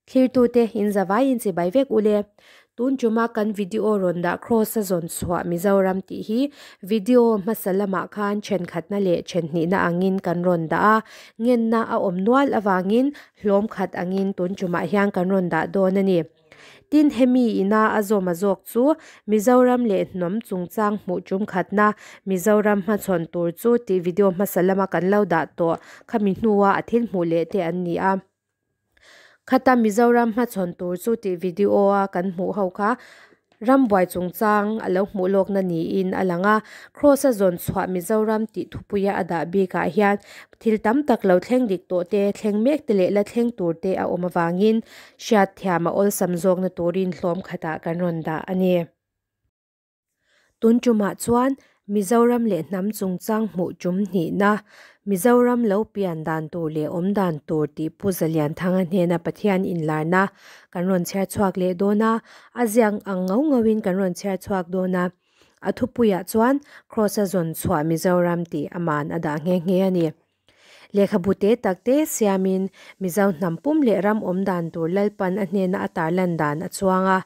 Thlirtute in zavai in chibai vek ule. Tun tuma kan video rawn dah Kraws a zawn chhuah Mizoram tih hi video hmasa lamah khan thenkhatna leh thenhnihna angin kan rawn dah a, ngenna a awm nual avangin hlawm khat angin tun tumah hian kan rawn dah dawn a ni. Tin, hemi ina a zawm a zawk chu Mizoram leh hnawm chungchang hmuh tum khatna Mizoram hmachhawn tur chu tih video hmasa lama kan lo dah tawh khami hnua a thil hmuh leh te an ni a. Khata Mizoram hmachhawn tur chu tih video a kan hmuh ho kha rambuai chungchang a lo hmuh lawkna niin a lang a. Kraws a zawn chhuah Mizoram tih thupuia a dah bikah hian thil tam tak lo thleng dik tawh te, thleng mek te leh la thleng tur te a awm avangin hriatthiam a awlsam zawkna turin hlawm khatah kan rawn dah a ni. Tun tumah chuan Mizoram leh hnam chungchang hmuh tum hnihna, Mizoram lo pian dan tur leh awm dan tur tih Pu Zalianthanga hnena Pathian inlarna kan rawn chhiar chhuak leh dawn a, a ziak ang ngau ngauin kan rawn chhiar chhuak dawn a. A thupuiah chuan Kraws a zawn chhuah Mizoram tih aman a dah nghe nghe a ni. Lehkhabu te tak te siamin Mizo hnam pum leh ram awm dan tur Lalpan a hnena a tarlan dan a chuang a.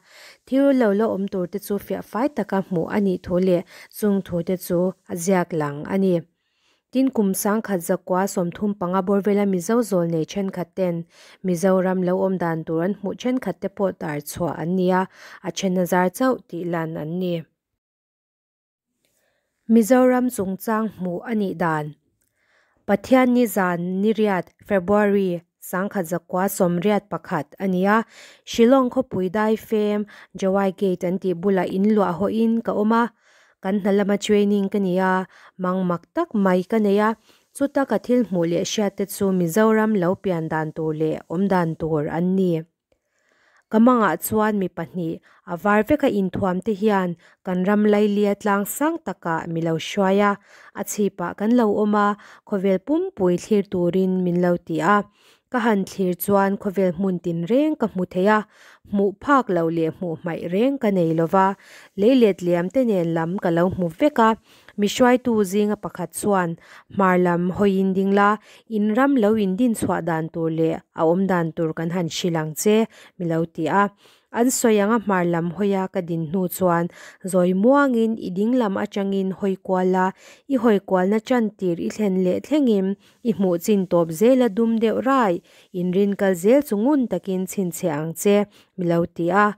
Thil lo la awm tur te chu fiah fai taka hmuh a nih thu leh chung thu te chu a ziak lang a ni. Tin kum sangkhat zakua 35 bawr vela Mizo zawl nei thenkhat ten Mizoram lo awm dan tur an hmuh thenkhat te pawh tar chhuah an ni a, a then a zar chauh tih lan an ni. Mizoram chungchang hmuh a nih dan. Pathianni zan niriat, February, 1981 a ni a, Shillong khawpui daifem Jowai Gate an tih bulah in luah hawhin ka awm a, kan hna lama training ka ni a, mang mak tak mai ka nei a, chuta ka thil hmuh leh hriat te chu Mizoram lo pian dan tur leh awm dan tur an ni. Ka mangah chuan mi pahnih, a var veka inthuam te hian kan ram lailia tlang sang takah mi lo hruai a, a chhipah kan lo awm a, khawvel pumpui thlir turin min lo ti a. Ka han thlir chuan khawvel hmun tinreng ka hmu thei a, hmuh phak loh leh hmuh hmaih reng ka nei lova, lei let liam te nen lam ka lo hmu vek a. Mi hruaitu zinga pakhat chuan, Hmar lam hawiin ding la, in ram lo in din chhuah dan tur leh a awm dan tur kan han hrilh ang che, mi lo ti a. An sawi anga hmar lam hawia ka din hnu chuan, zawi muangin i ding lam atangin hawi kual la, i hawi kualna tan tir i thlen leh thlengin i hmuh chin tawp zela dum deuh rai, inrin kal zel chu ngun takin chhinchhiah ang che, mi lo ti a.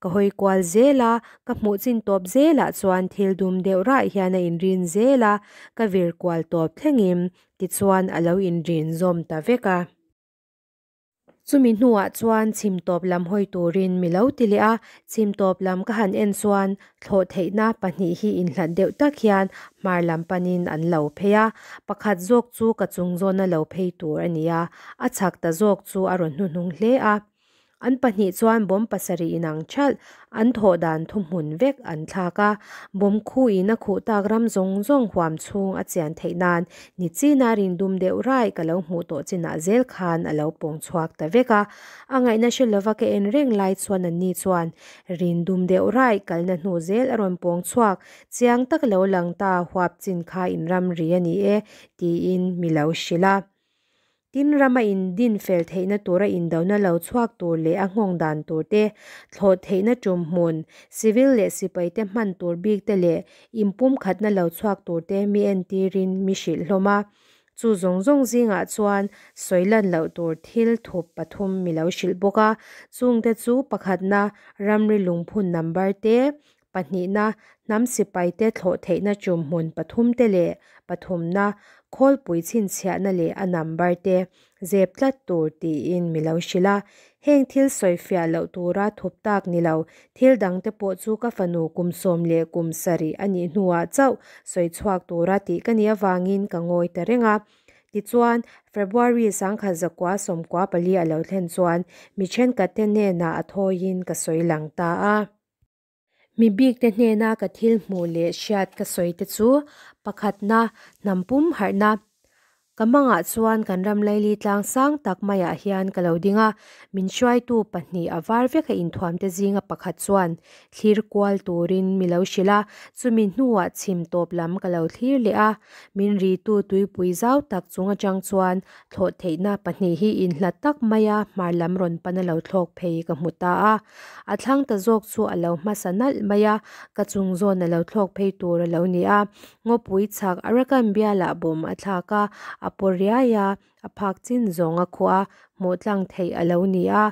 Ka hawi kual zel a, ka hmuh chin tawp zelah chuan thil dum deuh rah hian a inrin zel a, ka vir kual tawp thlengin tichuan a lo inrin zawm ta vek a. Chumi hnuah chuan chhim tawp lam hawi turin mi lo ti leh a, chhim tawp lam ka han en chuan thlawh theihna pahnih hi inhlat deuh tak hian hmar lam panin an lo phei a, pakhat zawk chu ka chung zawna lo phei tur a ni a, a chhak ta zawk chu a rawn hnuhnung hle a. An pahnih chuan bomb pasarih inang thalh, an thawh dan thuhmun vek an thlak a. Bomb khuin a khuh tak ram zawng zawng huam chhung a chian theih nan ni china rin dum deuh rai ka lo hmuh tawh chinah zel khan a lo pawng chhuak ta vek a. A ngaihna hre lova ka en reng lai chuan anni chuan rin dum deuh rai kalna hnu zel a rawn pawng chhuak chiang tak lo lang ta huap chin kha inramri a ni e tiin mi lo hrilh a. Tin, rama indin fel theihna tura indona lo chhuak tur leh a nghawng dan tur te, thlawh theihna tum hmun, civil leh sipaite hman tur bik te leh inpumkhatna lo chhuak tur te mi entirin mi hrilh hlawm a. Chu zawng zawng zingah chuan sawi lan loh tur thil thup pathum mi lo hrilh bawk a, chungte chu pakhatna ramri lungphun number te, Pahnihna, hnam sipaite thlawh theihna tum hmun pathumte leh pathumna, khawlpui chhinchhiahna leh a number te zep tlat tur tiin mi lo hrilh a. Heng thil sawifiah loh tura thup tak ni lo, thil dangte pawh chu ka fanu kum 17 a nih hnuah chauh sawi chhuak tura tih ka nih avangin ka ngawi ta reng a. Tichuan, February 1994 a lo thlen chuan mi thenkhatte hnenah a thawiin ka sawi lang ta a. Mi bikte hnena ka thil hmuh leh hriat ka sawi te chu, pakhatna, hnam pum harhna. Ka mangah chuan kan ram laili tlang sang tak maiah hian ka lo ding a, min hruaitu pahnih a var vek a inthuam te zinga pakhat chuan thlir kual turin mi lo hrilh a, chumi hnuah chhim tawp lam ka lo thlir leh a, min ritu tuipui zau tak chung atang chuan thlawh theihna pahnih hi inhlat tak maia hmar lam rawn pana lo thlawk phei ka hmu ta a, a thlang ta zawk chu a lo hmasa nalh mai a, ka chung zawn a lo thlawk phei tur a lo ni a, ngawpui chhak Arakan bialah bawm a thlak a, a paw riai a, a phak chin zawng a khuh a, hmuh tlang theih a lo ni a,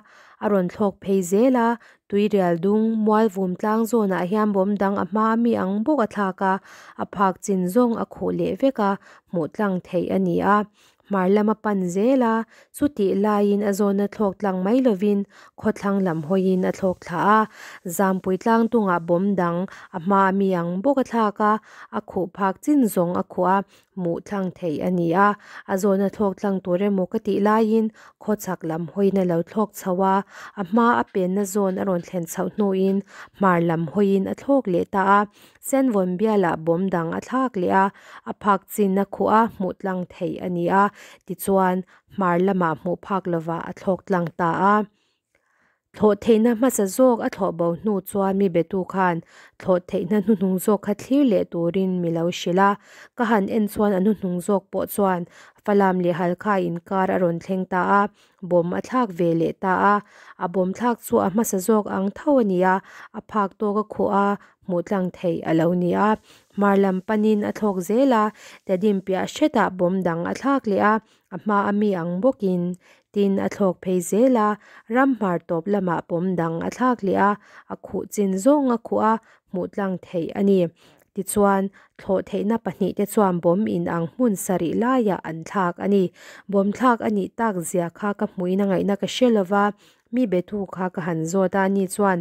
a rawn thlawk phei zel a, tuirial dung mual vum tlang zawnah hian bawm dang a hma ami ang bawk a thlak a, a phak chin zawng a khuh leh vek a, hmuh tlang theih a ni a. Hmar lam a pan zel a, chutih laiin a zawna thlawk tlang mai lovin khawthlang lam hawiin a thlawk thla a. Zampui tlang tungah bawm dang a hma ami ang bawk a thlak a, a khuh phak chin zawng a khuh a, hmuh tlang theih a ni a. A zawna thlawk tlang tur emaw ka tih laiin khawchhak lam hawiin a lo thlawk chho a, a hma a penna zawn a rawn thlen chhoh hnuin hmar lam hawiin a thlawk leh ta a. Senvawn bialah bawm dang a thlak leh a, a phak chin a khuh a, hmuh tlang theih a ni a, tichuan hmar lamah hmuh phak lovah a thlawk tlang ta a. Thlawh theihna hmasa zawk a thlawh bo hnu chuan mi betu khan thlawh theihna hnuhnung zawk kha thlir leh turin mi lo hrilh a, ka han en chuan a hnuhnung zawk pawh chuan Falam leh Halkha inkar a rawn thleng ta a, Bawm a thlak ve leh ta a, a bawm thlak chu a hmasa zawk ang tho a ni a, a phak tawk a khuh a, hmuh tlang theih a lo ni a. Hmar lam panin a thlawk zel a, Tedim piah hretah bawm dang a thlak leh a, a hma a mi ang bawkin tin a thlawk phei zel a, ram hmar tawp lamah bawm dang a thlak leh a, a khuh chin zawng a khuh a, hmuh tlang theih a ni. Tichuan, thlawh theihna pahnihte chuan bawm in ang hmun sarih laiah an thlak a ni. Bawm thlak a nih tak zia kha ka hmuhin a ngaihna ka hre lova, mi bethu kha ka han zawt a, ani chuan,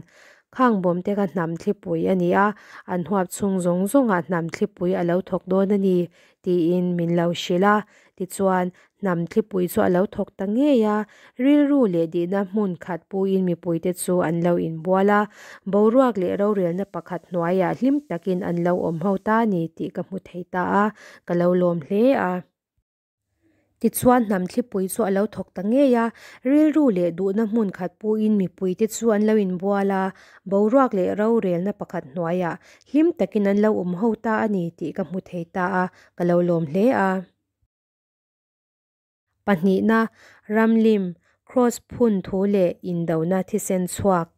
Khang bawm te kha hnam thlipui a ni a, an huap chhung zawng zawngah hnam thlipui a lo thawk dawn a ni, tiin min lo hrilh a. Tichuan, hnam thlipui chu a lo thawk ta ngei a, rilru leh dihna hmun khat puiin mipuite chu an lo inbual a, boruak leh rorelna pakhat hnuaiah hlim takin an lo awm ho ta a ni tih ka hmu thei ta a, ka lo lawm hle a. Tichuan, hnam thlipui chu a lo thawk ta ngei a, rilru leh duhna hmun khat puiin mipuite chu an lo inbual a, boruak leh rorelna pakhat hnuaiah hlim takin an lo awm ho ta a ni tih ka hmu thei ta a, ka lo lawm hle a. Pahnihna, Ramlim, Kraws phun thu leh indona thisen chhuak.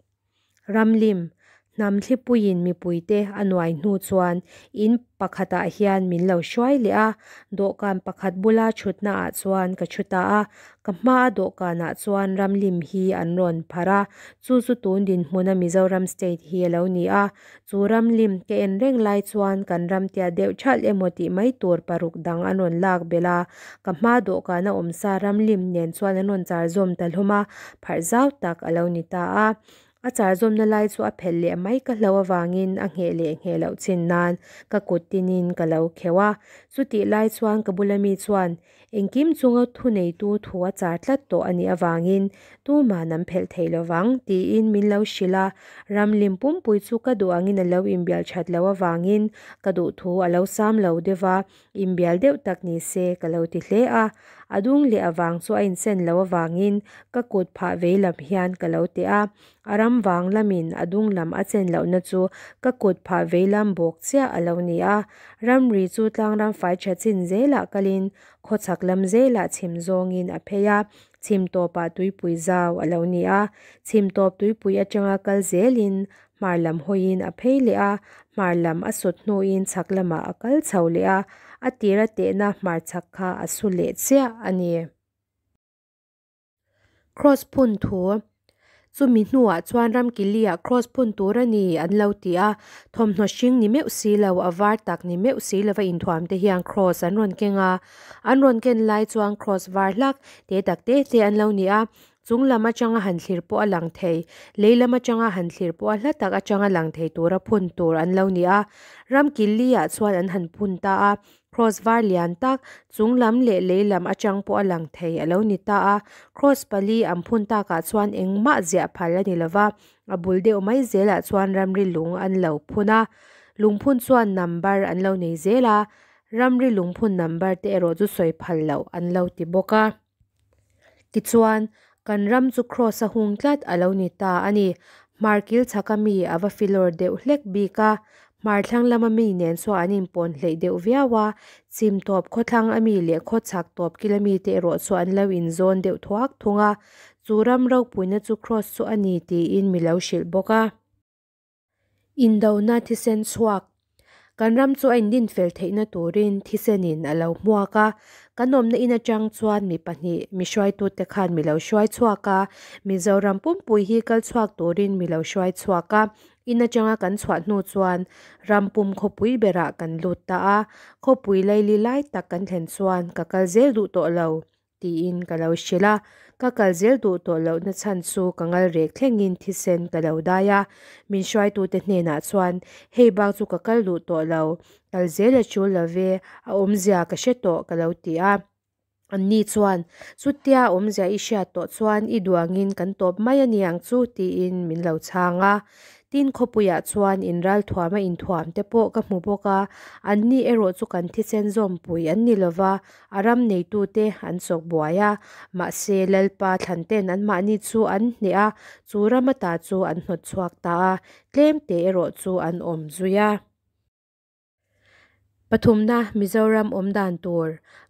Ramlim, Hnam thlipuiin mipuite a nuai hnu chuan in pakhatah hian min lo hruai leh a, dawhkan pakhat bula thutnaah chuan ka thu ta a. Ka hmaa dawhkanah chuan Ramlim hi an rawn pharh a, chu chu tun dinhmuna Mizoram State hi a lo ni a. Chu ramlim ka en reng lai chuan kan ram tia deuh thalh emaw tih mai tur paruk dang an rawn lak belh a, ka hma dawhkan a awm sa ramlim nen chuan an rawn char zawm ta hlawm a, pharh zau tak a lo ni ta a. A char zawmna lai chu a phelh leh mai ka hlo avangin a ngheh leh ngheh loh chin nan ka kut tinin ka lo kheuh a. Chutih lai chuan ka bula mi chuan Engkim chunga thuneitu thu a char tlat tawh a nih avangin tuman an phelh thei lovang, tiin min lo hrilh a. Ramlim pumpui chu ka duh angin a lo inbial that loh avangin ka duh thu a lo sam lo deuh va, inbial deuh tak ni se ka lo ti hle a. A dung leh avang chu a insen loh avangin ka kut phah vei lam hian ka lo teh a. A ram vang lamin a dung lam a chen lohna chu ka kut phah vei lam bawk chiah a lo ni a. Ramri chu tlangram fai tha chin zelah kalin khawchhak lam zelah chhim zawngin a phei a, chhim tawpah tuipui zau a lo ni a. Chhim tawp tuipui atanga kal zelin hmar lam hawiin a phei leh a, hmar lam a sut hnuin chhak lamah a kal chho leh a, a tira tehna hmar chhak kha a su leh chiah a ni. Kraws phun thu Chumi hnuah chuan Ramkili-ah kraws phun tur a ni an lo ti a, thawmhnaw hring ni meuh si lo, a var tak ni meuh si lova inthuam te hian kraws an rawn keng a. An rawn ken lai chuan kraws var hlak te tak te te an lo ni a, chung lam atanga han thlir pawh a lang thei, lei lam atanga han thlir pawh a hla tak atanga lang thei tura phun tur an lo ni a. Ramkili-ah chuan an han phun ta a, Kraws var lian tak, chung lam leh lei lam atang pawh a lang thei a lo ni ta a. Kraws pali an phun takah chuan engmah ziah phal a ni lova, a bul deuh mai zelah chuan ramri lung an lo phun a. Lungphun chuan number an lo nei zel a, Ramri lungphun number te erawh chu sawi phal loh an lo ti bawk a. Tichuan, kan ram chu Kraws a hung tlat a lo ni ta a ni. Hmar kil chhaka mi a va filawr deuh hlek bik a, hmar thlang lama mi nen chuan an inpawn hleih deuh viau a, chhim tawp khawthlang a mi leh khawchhak tawp kila mi te erawh chu an lo inzawn deuh thuak thung a, chu ram ropuina chu Kraws chu a ni tiin mi lo hrilh bawk a. Indona thisen chhuak. Kan ram chu a indin fel theihna turin thisenin a lo hmuak a. Kan awmna in atang chuan mi pahnih, mi hruaitute khan mi lo hruai chhuak a. Mizoram pumpui hi kal chhuak turin mi lo hruai chhuak a. In atanga kan chhuah hnu chuan ram pum khawpui berah kan lut ta a. Khawpui laili lai tak kan thlen chuan ka kal zel duh tawh lo. Tiin ka lo hrilh a, ka kal zel duh tawh lohna chhan chu ka ngal rek thlengin thisen ka lo dai a, min hruaitute hnenah chuan hei bak chu ka kal duh tawh lo, kal zel a tul lo ve, a awmzia ka hre tawh ka lo ti a. Anni chuan, Chutia awmzia i hriat tawh chuan i duangin kan tawp mai a niang chu tiin min lo chhang a. Tin, khawpuiah chuan inralthuama inthuam te pawh ka hmu bawk a, anni erawh chu kan thisen zawmpui an ni lo va, a ram neitute an chawk buai a, mahse Lalpa thlanten anmahni chu an hneh a, chu ram ata chu an hnawt chhuak ta a, tlemte erawh chu an awm zui a. Pathumna, Mizoram awm dan tur,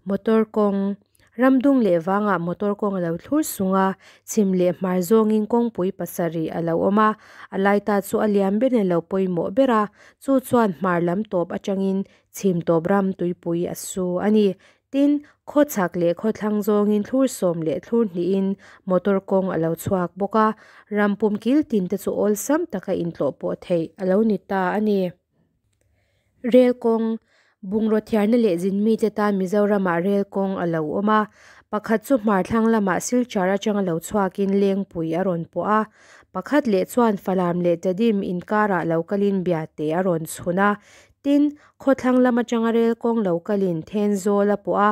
motor kawng, Ram dung leh vangah motor kawng a lo thlur sung a, chhim leh hmar zawngin kawngpui pasarih a lo awm a, a lai ta chu a lian ber in a lo pawimawh ber a, chu chuan hmar lam tawp atangin chhim tawp ram tuipui a su a ni. Tin, khawchhak leh khawthlang zawngin thlur sawm leh thlur hnihin motor kawng a lo chhuak bawk a, ram pum kil tin te chu awlsam taka intlawh pawh theih a lo ni ta a ni. Rel kawng, Bungraw thiarna leh zin mite tan Mizoramah rel kawng a lo awm a, pakhat chu hmar thlang lamah Silchar atanga lo chhuakin Lengpui a rawn pawh a, pakhat leh chuan Falam leh Tedim inkarah lo kalin Biate a rawn chhun a, tin, khawthlang lam atanga rel kawng lo kalin Thenzawl a pawh a,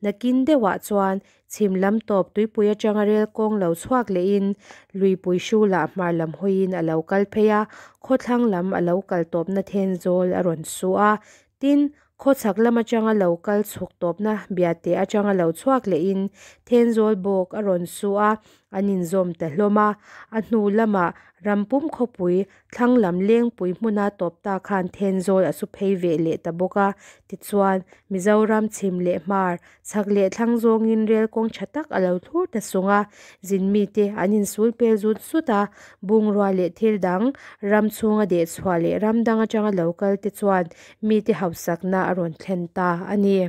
nakin deuhah chuan Chhim lam tawp tuipui atanga rel kawng lo chhuak lehin luipui hrulah hmar lam hawiin a lo kal phei a, khawthlang lam a lo kal tawpna Thenzawl a rawn su a. Tin, khawchhak lam atanga lo kal chhuk tawpna Biate atanga lo chhuak lehin Thenzawl bawk a rawn su a, an inzawm ta hlawm a. A hnu lamah Rampum khawpui Thlang lam Lengpui hmuna tawp ta khan Thenzawl a su phei ve leh ta bawk a. Tichuan, Mizoram chhim leh hmar, chhak leh thlang zawngin rel kawng tha tak a lo thlur ta sung a. Zin mite an insul pel zut zut a, bungrua leh thil dang, ram chhunga deh chhuah leh ram dang atanga lo kal te chuan mite hausakna a rawn thlen ta a ni.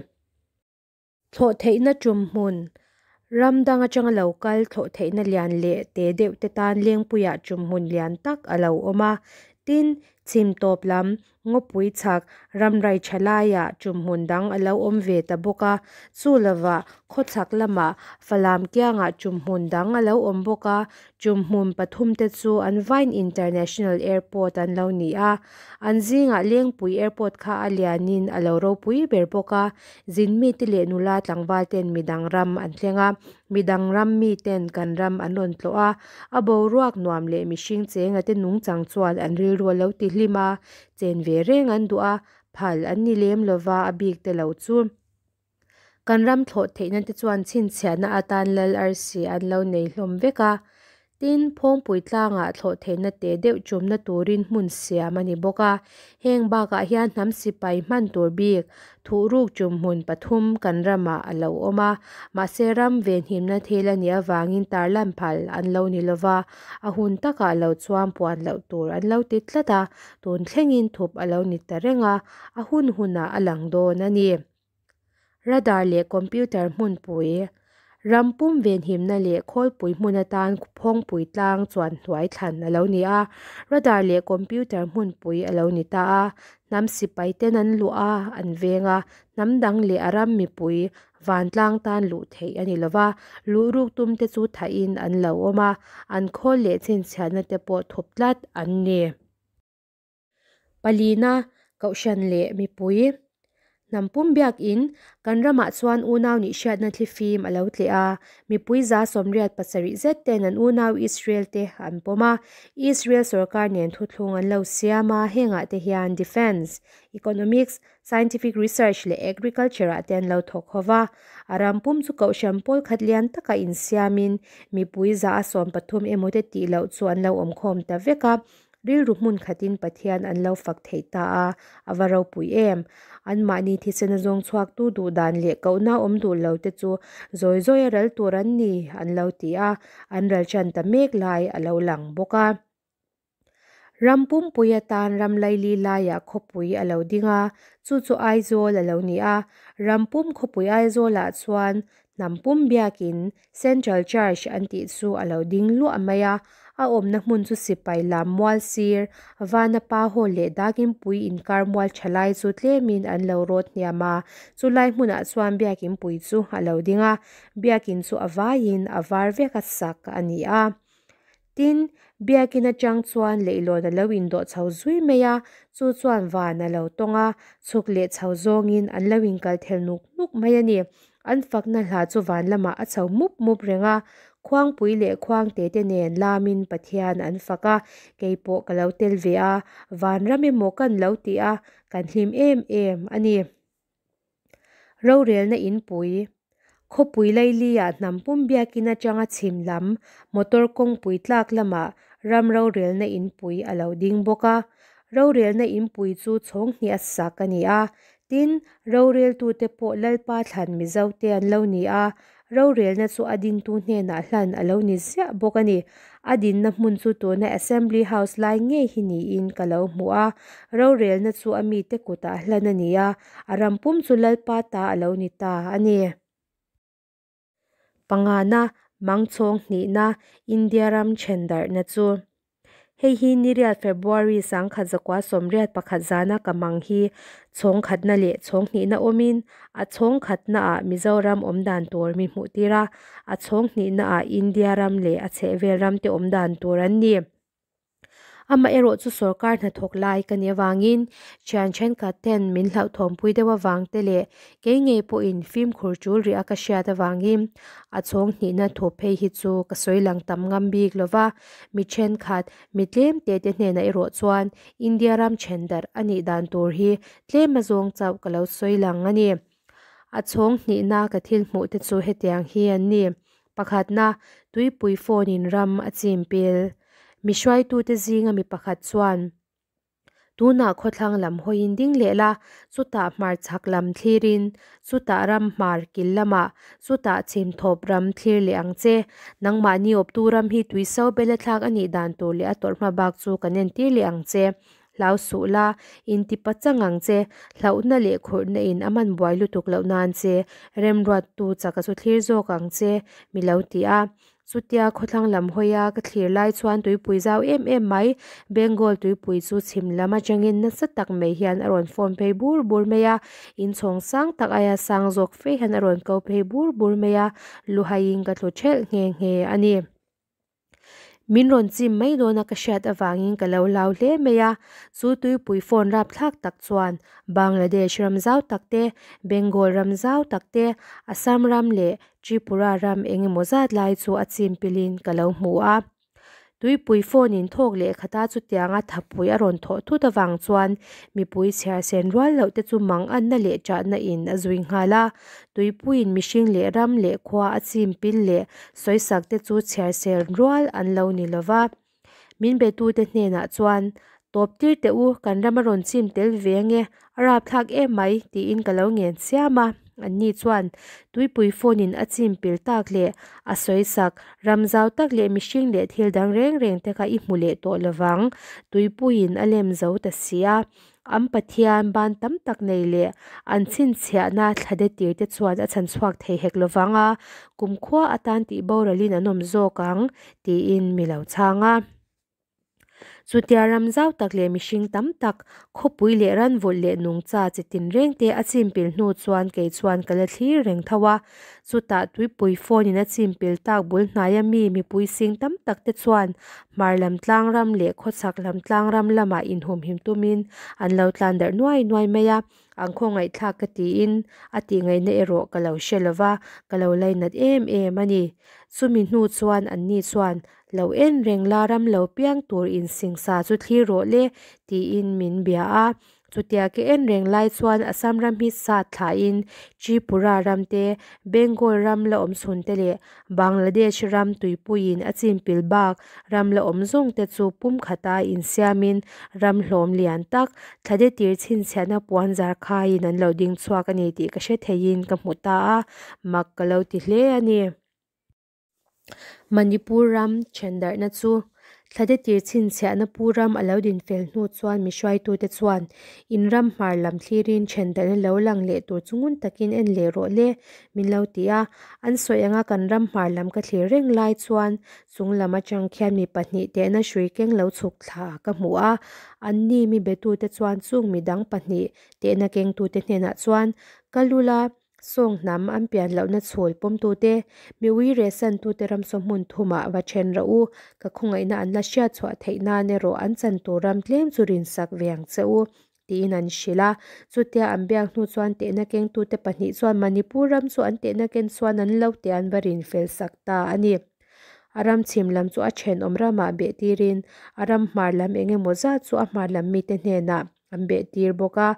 Thlawh theihna tum hmun, Ram dang atanga lo kal thlawh theihna lian leh te deuh te tan Lengpuiah tum hmun lian tak a lo awm a. Tin, chhim tawp lam, ngawpui chhak, ramrai tha laiah tum hmun dang a lo awm ve ta bawk a. Chu lovah khawchhak lamah Falam kiangah tum hmun dang a lo awm bawk a. Tum hmun pathum te chu an Vine International Airport an lo ni a. An zingah Lengpui Airport kha a lianin a lo ropui ber bawk a. Zin mite leh nula tlangval ten midang ram an thleng a, midang ram miten kan ram an rawn tlawh a, a boruak nuam leh mihring chenga te nungchang chuan an rilru a lo ti hlim a, chen ve reng an duh a, phal an ni lem lova a bik te lo chu. Kan ram thlawh theihna te chuan chhinchhiahna atan lal arsi an lo nei hlawm vek a. Tin, Phawngpui tlangah thlawh theihna te deuh chumna turin hmun siam a ni bawk a. Heng bakah hian hnam sipai hman tur bik thuhruk chum hmun pathum kan ramah a lo awm a. Mahse, ram venhimna thil a nih avangin tarlan phal an lo ni lova, a hun takah lo chuan puan loh tur an lo ti tlat a, tun thlengin thup a lo ni ta reng a, a hun hunah a lang dawn a ni. Radar leh computer hmunpui, ram pum venhimna leh khawlpui hmun atan phawngpui tlang chuan hnuai thlan a lo ni a, radar leh computer hmunpui a lo ni ta a, hnam sipai ten an luh a, an veng a, hnam dang leh a ram mipui vantlang tan luh theih a ni lo va, luh ruk tum te chu thahin an lo awm a, an khawl leh chhinchhiahna te pawh thup tlat an ni. Palina, Kohhran leh mipui. Hnam pum biakin, kan ramah chuan unau nih hriatna thlifim a lo tleh a, mipui 87 zet ten an unau Israel te an pawm a, Israel sorkar nen thuthlung an lo siam a, hengah te hian Defence, Economics, Scientific Research leh Agriculture ah te an lo thawk ho va, a ram pum chu kohhran pawl khat lian taka insiamin mipui 13% emaw te tih loh chu an lo awmkhawm ta vek a. Rilru hmun khatin Pathian an lo fak theih ta a, a va ropui em! Anmahni thisena zawng chhuaktu duh dan leh kohna awm duh lo te chu zawi zawi a ral tur an ni, an lo ti a, an ral tan ta mek lai a lo lang bawk a. Ram pumpui atan ram laili laiah khawpui a lo ding a, chu chu Aizawl a lo ni a. Ram pum khawpui Aizawlah chuan Hnam pum biakin Central Church an tih chu a lo ding luah mai a, a awmna hmun chu sipai lam mual sir, Vana pa hall leh Dakinpui inkar mual tha lai chu tlemin an lo rawt hniam a, chulai hmunah chuan biakinpui chu a lo ding a, biakin chu a vaiin a var vek a sak a ni a. Tin, biakin atang chuan leihlawn a lo indawh chho zui mai a, chu chuan van a lo tawng a, chhuk leh chho zawngin an lo inkal thel nuk nuk mai a ni. An fakna hla chu van lamah a chho mup mup reng a, khuangpui leh khuangte te nen lamin Pathian an fak a, kei pawh ka lo tel ve a, vanram emaw kan lo ti a, kan hlim em em a ni. Rorelna inpui, Khawpui Laili-ah hnam pum biakin atanga chhim lam motor kawngpui tlak lamah ram rorelna inpui a lo ding bawk a. Rorelna inpui chu chhawng hnih a sak a ni a. Tin, roreltute pawh Lalpa thlan Mizote an lo ni a. Rorelna chu a dintu hnenah hlan a lo ni ziah bawk a ni. A dinna hmun chu tuna Assembly House lai ngei hi niin ka lo hmu a. Rorelna chu a mite kutah hlan a ni a, a ram pum chu Lalpa ta a lo ni ta a ni. Pangana, Mangchhawng hnihna, India ram thendarhna chu. Hei hi niriat February 1981 zana ka mang hi chhawng khatna leh chhawng hnihna awmin a chhawng khatnaah Mizoram awm dan tur mi hmuh tir a, a chhawng hnihnaah India ram leh a chhehvel ram te awm dan tur an ni. Amaherawh chu sorkar hnathawk lai ka nih avangin thian thenkhat ten min hlauhthawmpui deuh avang te leh kei ngei pawhin fimkhur tul rih a ka hriat avangin a chhawng hnihna thu phei hi chu ka sawi lang tam ngam bik lova, mi thenkhat mi tlem te te hnenah erawh chuan India ram then darh a nih dan tur hi tlem azawng chauh ka lo sawi lang a ni. A chhawng hnihna ka thil hmuh te chu hetiang hi an ni. Pakhatna, tuipui phone in ram a chim pil. Mi hruaitute zinga mi pakhat chuan, Tunah khawthlang lam hawiin ding leh la, chutah hmar chhak lam thlirin, chutah ram hmar kil lamah, chutah chhim thawp ram thlir leh ang che. Nangmahni awptu ram hi tui so bela thlak a nih dan tur leh a tawrh hma bak chu kan entir leh ang che. Hlau suh la, inti pachang ang che, hlauhna leh khurhna in a man buai lutuk loh nan che, remruattu chaka chu thlir zawk ang che, mi lo ti a. Chutia khawthlang lam hawia ka thlir lai chuan tuipui zau em em mai, Bengal tuipui chu chhim lam atangin nasa tak mai hian a rawn form phei bur bur mai a, inchhawng sang tak aia sang zawk fe hian a rawn ko phei bur bur mai a, luhaiin ka tlu thelh nghe nghe a ni. Min rawn chim mai dawna ka hriat avangin ka lo hlau hle mai a, chu tuipui phone rapthlak tak chuan Bangladesh ram zau tak te, Bengal ram zau tak te, Assam ram leh Tripura ram eng emaw zat lai chu a chim pilin ka lo hmu a. Tuipui phone in thawk leh khata chutianga thapui a rawn thawh thut avang chuan mipui chhiar sen rual loh te chu mang anna leh ṭahna in a zui nghal a. Tuipuiin mihring leh ram leh khua a chim pil leh sawisak te chu chhiar sel rual an lo ni lo va. Min betute hnenah chuan, Tawp tir teh u, kan ram a rawn chim tel ve ange, a rapthlak em mai, tiin ka lo ngen chiam a. Anni chuan tuipui phone in a chim pil tak leh a sawisak, ram zau tak leh mihring leh thil dang reng reng te kha i hmu leh tawh lovang, tuipuiin a lem zo ta si a. An Pathian ban tam tak nei leh an chhinchhiahna thlade tir te chuan a chhan chhuak thei hek lovang a, kumkhua atan tih boralin an awm zawk ang, tiin mi lo chhang a. Chutia ram zau tak leh mihring tam tak, khawpui leh ranvulh leh nungcha chi tinreng te a chimpil hnu chuan kei chuan ka la thlir reng tho a. Chutah tuipui phone in a chim pil tak bul hnaia mi mipui sing tam tak te chuan hmar lam tlang ram leh khawchhak lam tlang ram lamah inhumhim tumin an lo tlan darh nuai nuai mai a, an khawngaihthlak ka tiin a tih ngaihna erawh ka lo hre lova, ka lo lainat em em a ni. Chumi hnu chuan anni chuan lo en reng la ram lo piang tur insingsa chu thlir rawh le tiin min bia a. Chutia ke en reng lai chuan Assam ram hi sat thlain Tripura ram te, Bengal ram la awm chhun te leh Bangladesh ram tuipuiin a chimpil bak ram la awm zawng te chu pumkhata insiamin ram hlawm lian tak thlade tir chhinchhiahna puan zar khaiin an lo ding chhuak a ni tih ka hre theiin ka hmu ta a, mak ka lo ti hle a ni. Manipur ram thendarhna chu thlade tir chhinchhiahna pu ram a lo din fel hnu chuan mi hruaitute chuan in ram hmar lam thlirin thendarhna lo lang leh tur chu ngun takin en leh rawh le min lo ti a. An sawi anga kan ram hmar lam ka thlir reng lai chuan chung lam atang khian mi pahnih tehna hrui keng lo chhuk thla ka hmu a. Anni mi betute chuan chung midang pahnih tehna kengtute hnenah chuan ka lu la Sawng hnam an pian lohna chhawl pawmtute, mi ui rehsantute ram saw hmun thumah va then rawh u, ka khawngaihna an la hriat chhuah theih nan erawh an chan tur ram tlem chu rinsak ve ang che u, tiin an hrilh a. Chutia an biak hnu chuan tehna kengtute pahnih chuan Manipur ram chu an tehna ken chuan an lo teh an va rin fel sak ta a ni. A ram chhim lam chu a thenawm ramah beh tirin a ram hmar lam eng emaw zat chu a hmar lam mite hnenah An beh tir bawk a,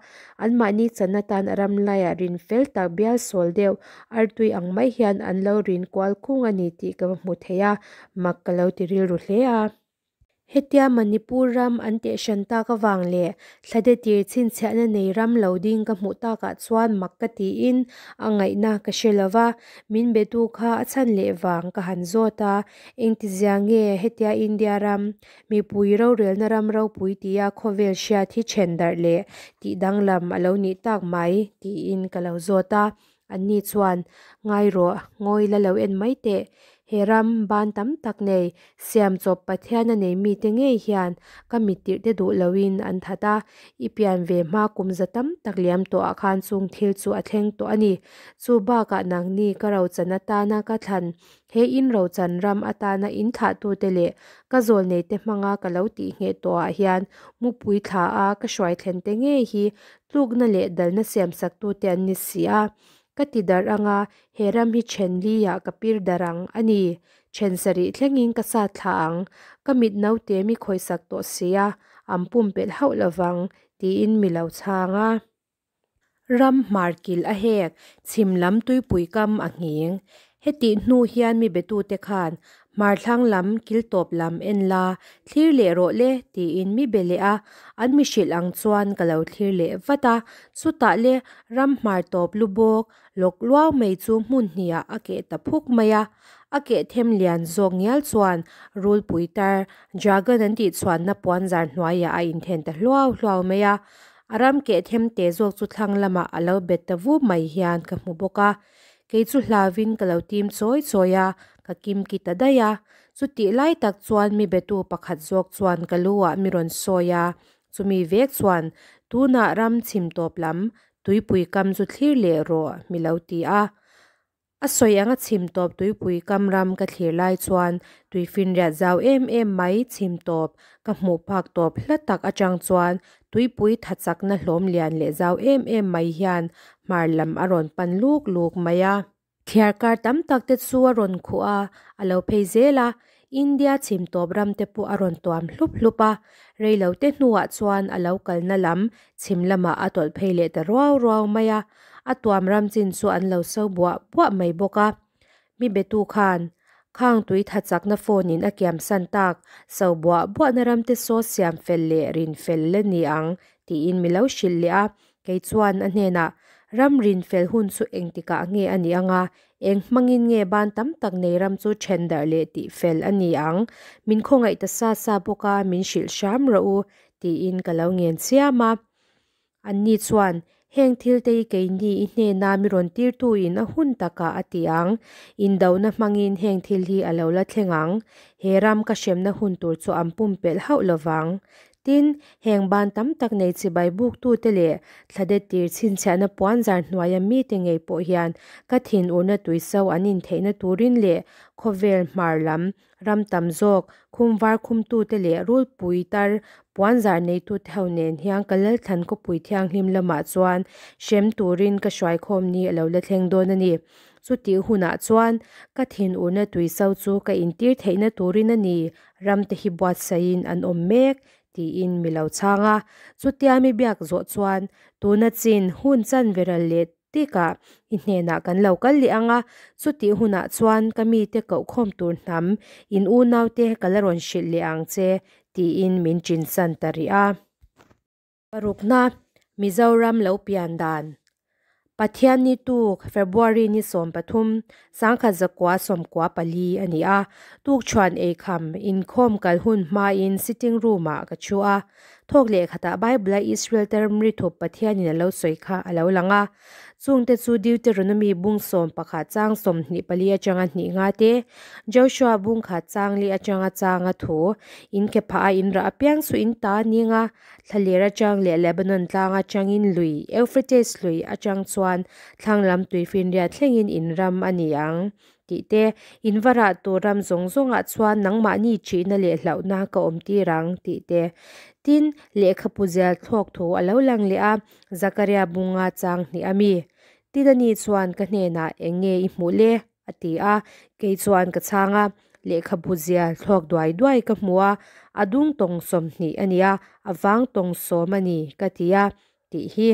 anmahni chan atan a ram laiah rin fel tak bial sawl deuh artui ang mai hian an lo rin kual khung a ni tih ka va hmu thei a, mak ka lo ti rilru hle a. Hetia Manipur ram an teh hran tak avang leh thlade tir chhinchhiahna nei ram lo ding ka hmuh takah chuan mak ka tiin a ngaihna ka hre lo va, min betu kha a chhan leh vang ka han zawt a, engtizia nge hetia India ram Mipui rorelna ram ropui tia khawvel hriat hi then darh leh tih danglam a lo nih tak mai tiin ka lo zawt a. Anni chuan, Ngai rawh, ngawi la lo en mai teh. He ram ban tam tak nei, siam chawp Pathian a nei mite ngei hian ka mittirh te duh loin an that a. I pian ve hma kum za tam tak liam tawhah khan chung thil chu a thleng tawh a ni. Chu bakah nangni ka rochan atana ka thlan He in rochan ram atana in thlahtute leh ka zawlneite hmanga ka lo tihngheh tawhah hian mupui thla a ka hruai thlente ngei hi tlukna leh dalna siamsaktute an ni si a. Ka ti darh anga he ram hi then li-ah ka pir darh ang a ni. Then sarih thlengin ka sat thla ang. Ka mit naute mi khawisak tawh si a, an pumpelh hauh lovang tiin mi lo chhang a. Ram hmar kilh a hek, chhim lam tuipui kam a nghing. Hetih hnu hian mi betute khan hmar thlang lam kil tawp lam en la, thlir leh rawh le tiin mi be leh a, an mi hrilh ang chuan ka lo thlir leh vat a. Chutah le ram hmar tawp lu bawk lawk luau mai chu hmun hniah a keh ta phuk mai a. A keh them lian zawk ngial chuan rulpui tar, dragon an tih chhuanna puanzar hnuaiah a inthen ta hluau hluau mai a. A ram keh them te zawk chu thlang lamah a lo bet ta vup mai hian ka hmu bawk a. Kei chu hlauvin ka lo tim chawi chawi a, ka kim ki ta daih a. Chutih lai tak chuan mi betu pakhat zawk chuan ka lu ah mi rawn sawi a, chumi vek chuan tunah ram chhim tawp lam tuipui kam chu thlir leh rawh mi lo ti a. A sawi anga chhim tawp tuipui kam ram ka thlir lai chuan tuifinriat zau em em mai chhim tawp ka hmuh phak tawp hla tak atang chuan tuipui tha chakna hlawm lian leh zau em em mai hian hmar lam a rawn pan luk luk mai a. Thliarkar tam tak te chu a rawn khuh a, a lo phei zel a, India chhim tawp ram te pawh a rawn tuam hlup hlup a, reilo te hnuah chuan a lo kalna lam chhim lamah a tawlh phei leh ta ruau ruau mai a, a tuam ram chin chu an lo so buah buah mai bawk a. Mi betu khan, Khang tui tha chakna phone in a kiam san tak, so buah buahna ram te saw siam fel leh rin fel la ni ang, tiin mi lo hrilh leh a. Kei chuan a hnenah, Ram rin fel hun chu engtikah nge a nih anga, eng hmangin nge ban tam tak nei ram chu then darh leh tih fel a ni ang? Min khawngaih ta sa sa bawk a, min hrilh hram rawh u, tiin ka lo ngen chiam a. Anni chuan, Heng thil te hi keini i hnena mi rawn tirtuin a hun takah a ti ang. Indona hmangin heng thil hi a lo la thleng ang. He ram ka hremna hun tur chu an pumpelh hauh lovang. Tin, heng ban tam tak nei chibai buktute leh thladet tir chhinchhiahna puanzar hnuaia mite ngei pawh hian ka thinurna tuiso an intheihna turin leh khawvel hmar lam ram tam zawk khumvar khumtute leh rulpui tar puanzar neitute ho nen hian ka lalthlan khawpui thianghlim lamah chuan hrem turin ka hruaikhawm ni a lo la thleng dawn a ni. Chutih hunah chuan ka thinurna tuiso chu ka intir theihna turin a ni, ramte hi buatsaihin an awm mek, tiin mi lo chhang a. Chutia mi biak zawh chuan tuna chin hun chanve ral leh tikah i hnenah kan lo kal leh ang a, chutih hunah chuan ka mite kohkhawm tur hnam in unaute ka la rawn hrilh leh ang che, tiin min ṭinsan ta rih a. Parukna, Mizoram lo pian dan. Pathian ni tuk, February ni 13, 1994 a ni a. Tukchhuan eikham, inkhawm kal hun hmain sitting room-ah ka thu a. Thawk leh khatah Bible-a Israel te ramri thup Pathianin a lo sawi kha a lo lang a. Chungte chu Deuteronomy bung 11 chang 24 atanga hnih nga te, Joshua bung khat chang li atanga changa thu, in ke phah a in rah apiang chu in ta ning a, Thlaler atang leh Lebanon tlang atangin lui, Euphrates lui atang chuan thlang lam tuifinriat thlengin in ram a ni ang, tih te, in va rah tur ram zawng zawngah chuan nangmahni ṭihna leh hlauhna ka awm tir ang, tih te. Tin, lehkhapu zial thlawk thu a lo lang leh a, Zakaria bunga chang hnih a mi. Tin ani chuan ka hnenah eng nge i hmuh le? A ti a, kei chuan ka chhang a, lehkhabu zial thlawk duai duai ka hmu a, a dung tawng 20 a ni a, a vang tawng 10 a ni, ka ti a, tih hi.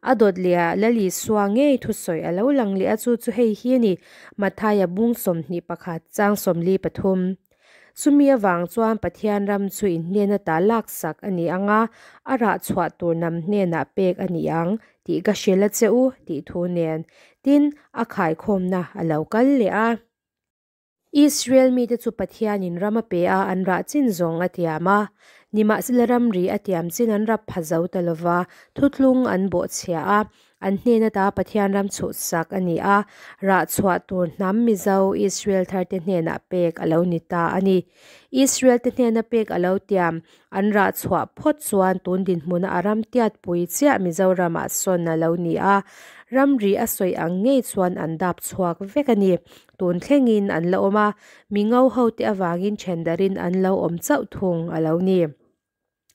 A dawt leh ah Lal Isua ngei thusawi a lo lang leh a, chu chu hei hi a ni, Mathaia bung 21 chang 43. Chumi avang chuan Pathian ram chu in hnena ta laksak a ni ang a, a rah chhuah tur nam hnenah pek a ni ang, tih ka hrilh a che u, tih thu nen. Tin, a khaikhawmna a lo kal leh a. Israel mite chu Pathianin ram a pe a, an rah chin zawng a tiam a. Nimahsela ramri a tiam chin an rap pha zo ta lova, thutlung an bawhchhia a. An hnen ata Pathian ram chhuhsak a ni a, rah chhuah tur hnam Mizo, Israel tharte hnenah pek a lo ni ta a ni. Israel te hnena pek a lo tiam, an rah chhuah phawt chuan tun dinhmuna a ram tiatpui chiah Mizoramah sawn a lo ni a, ramri a sawi ang ngei chuan an dap chhuak vek a ni. Tun thlengin an la awm a, mi ngo hote avangin thendarin an lo awm chauh thung a lo ni.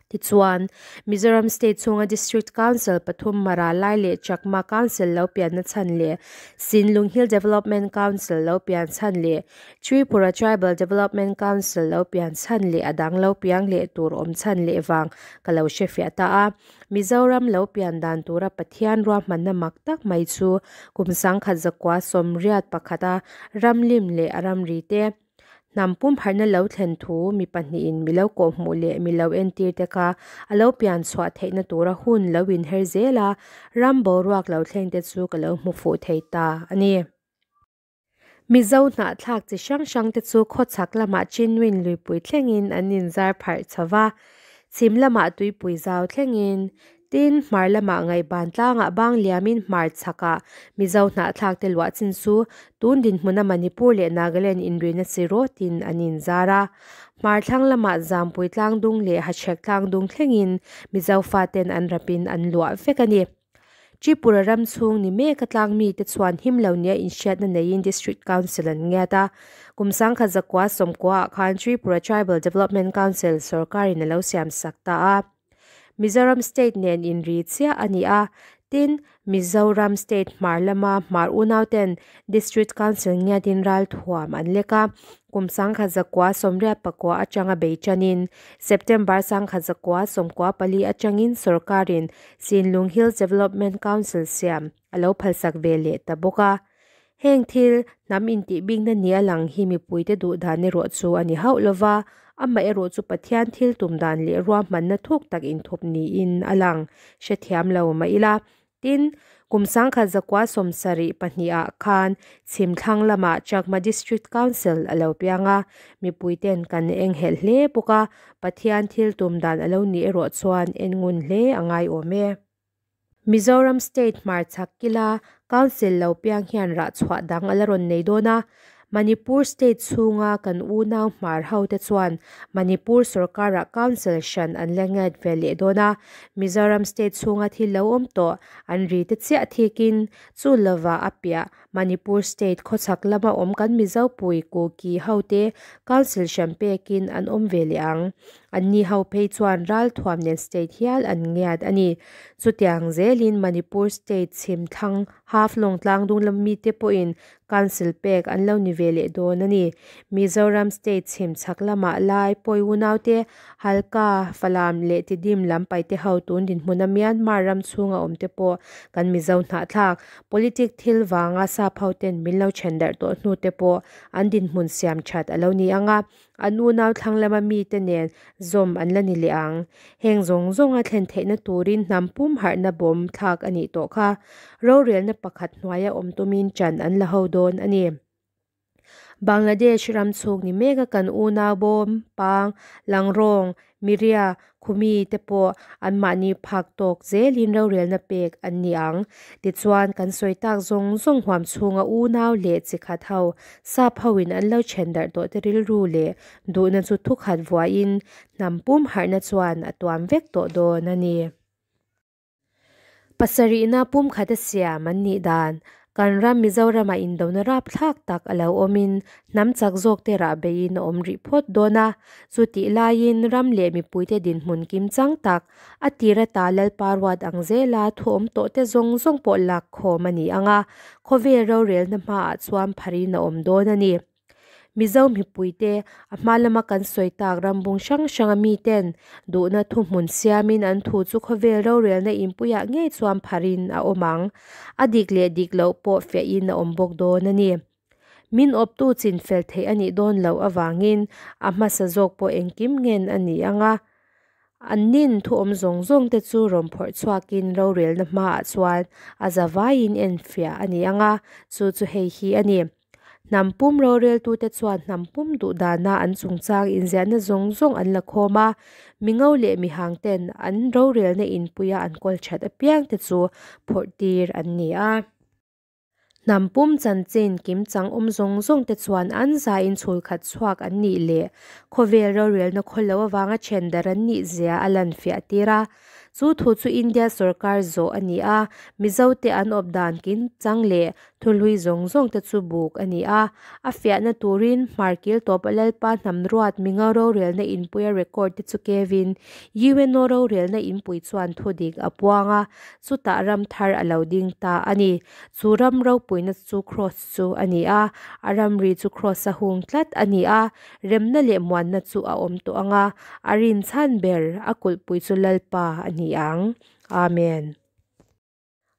Tichuan, Mizoram State chhunga District Council pathum Mara Lai leh Chakma Council lo pianna chhan leh Sinlung Hill Development Council lo pian chhan leh Tripura Tribal Development Council lo pian chhan leh a dang lo piang leh tur awm chhan leh vang ka lo hrefiah ta a. Mizoram lo pian dan tura Pathian ruahmanna mak tak mai chu kum 1981 a ramlim leh a ramri te Hnam pumharhna lo thlen thu mi pahnihin mi lo kawhhmuh leh mi lo entir te kha a lo pian chhuah theihna tura hun lo inher zel a, ram boruak lo thleng te chu ka lo hmu fuh thei ta a ni. Mizo hnahthlak chi hrang hrang te chu khawchhak lamah Chinwin luipui thlengin an inzar pharh chho va, chhim lamah tuipui zau thlengin Tin, hmar lamah ngaihban tlangah bang liamin hmar chhakah Mizo hnahthlakte luah chin chu tun dinhmuna Manipur leh Nagaland inrina chi rawtin an inzar a. Hmar thlang lamah Zampui tlangdung leh Hachhek tlangdung thlengin Mizo faten an rapin an luah vek a ni. Tripura ram chhung ni mek a tlang mite chuan him lo nia inhriatna neiin District Council an ngiat a. Kum 1990 ah khan Tripura Tribal Development Council sorkarin a lo siamsak ta a. Mizoram State nen inri chiah a ni a, tin, Mizoram State hmar lama hmar unauten District Council ngiatin ralthuam an lek a, kum 1989 atanga bei tanin September 1994 atangin sorkarin Sinlung Hills Development Council siam a lo phalsak ve leh ta bawk a. Heng thil, hnam intih bikna nia lang hi mipuite duh dan erawh chu a ni hauh lo va, amah erawh chu Pathian thil tum dan leh ruahmanna thuk tak inthup niin a lang hrethiam lo mah ila. Tin, kum 1972 ah khan Chhimthlang lamah Chakma District Council a lo piang a, mipuiten kan enghelh hle bawk a, Pathian thil tum dan a lo nih erawh chuan en ngun hle a ngai awm e. Mizoram State hmarchhak kila Council lo piang hian rah chhuah dang a la rawn nei dawn a. Manipur state chhunga kan unau hmar hote chuan Manipur sorkarah council hran an la nghet ve leh dawn a, Mizoram state chhunga thil lo awm tawh an ri te chiah thikin chu lova a piah Manipur state khawchhak lama awm kan Mizopui Kuki hote council hran pekin an awm ve leh ang. Anni ho phei chuan ralthuam nen state hial an ngiat a ni. Chutiang zelin Manipur state chhim thlang Haflong tlang dung lam mite pawhin Council pek an lo ni ve leh dawn a ni. Mizoram state chhim chhak lamah lai pawi unaute Halka, Falam leh Tidim lam paite ho tun dinhmuna Myanmar ram chhunga awm te pawh kan Mizo hnahthlak politic thil vanga sap ho ten min lo then darh tawh hnu te pawh an dinhmun siam that a lo ni ang a, an unau thlang lama mite nen zawm an la ni leh ang. Heng zawng zawnga thlen theihna turin hnam pum harhna bawm thlak a nih tawh kha. Rorelna pakhat hnuaia awm tumin ṭan an la ho dawn a ni. Bangladesh ram chhung ni meka kan unau bawm, pang, langrawng, miria, khumi te pawh anmahni phak tawk zelin rorelna pek an ni ang. Tichuan, kan sawi tak zawng zawng huam chhunga unau leh chi khat ho, sap hoin an lo then darh tawh te rilru leh duhna chu thukhat vuahin hnam pum harhna chuan a tuam vek tawh dawn a ni. Pasarihna pumkhat a siam an nih dan, kan ram Mizoramah indona rapthlak tak a lo awmin hnam chak zawk te rah beiin a awm rih phawt dawn a. Chutih laiin ram leh mipuite dinhmun kim chang tak, a tir ata Lalpa ruat ang zela thu awm tawh te zawng zawng pawh lak khawm a ni ang a, khawvel rorelna hmaah chuan pharin a awm dawn a ni. Mizo mipuite, a hma lama kan sawi tak rambung hrang hranga miten duhna thuhmun siamin an thu chu khawvel rorelna inpuiah ngei chuan pharin a awm ang. A dik leh dik loh pawh fiahin a awm bawk dawn a ni. Min awptu chinfel theih a nih dawn loh avangin a hmasa zawk pawh engkim ngen a ni ang a. Annin thu awm zawng zawng te chu rawn phawrh chhuakin rorelna hmaah chuan a zavaiin enfiah a ni ang a, chu chu hei hi a ni. Hnam pum roreltute chuan hnam pum duh dana an chungchang inziahna zawng zawng an la khawm a, mingo leh mihangten an rorelna inpuia an kawl that apiangte chu phawrh tir an ni a. Hnam pum chanchin kimchang awm zawng zawngte chuan an zaiin chhul khat chhuak an nih leh khawvel rorelna khawlo avanga then darh an nih zia a lan fiah tir a. Chu thu chu India sorkar zawh a ni a, Mizote an awp dan kimchang leh Thului zawng zawng te chu buk a ni a, a fiahna turin Hmarkil tawp a Lalpa hnam ruat mingo rorelna inpuia record te chu kevin UNO rorelna inpui chuan thudik a puang a, chutah ram thar a lo ding ta a ni. Chu ram ropuina chu Kross chu a ni a, a ramri chu Kross a hung tlat a ni a, remna leh muanna chu a awm tawh ang a, a rinchhan ber a kulhpui chu Lalpa a ni ang. Amen.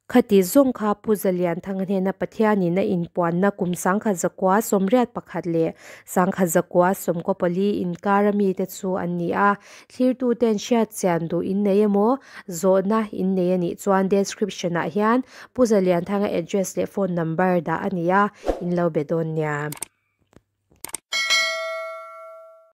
Khati zawng kha Pu Zalianthanga hnena Pathianin a inpuanna kum 1981 leh 1994 inkara mite chu an ni a. Thlirtuten hriatchian duh in nei emaw, zawhna in nei a nih chuan description ah hian Pu Zalianthanga address leh phone number dah a ni a, in lo be dawn nia.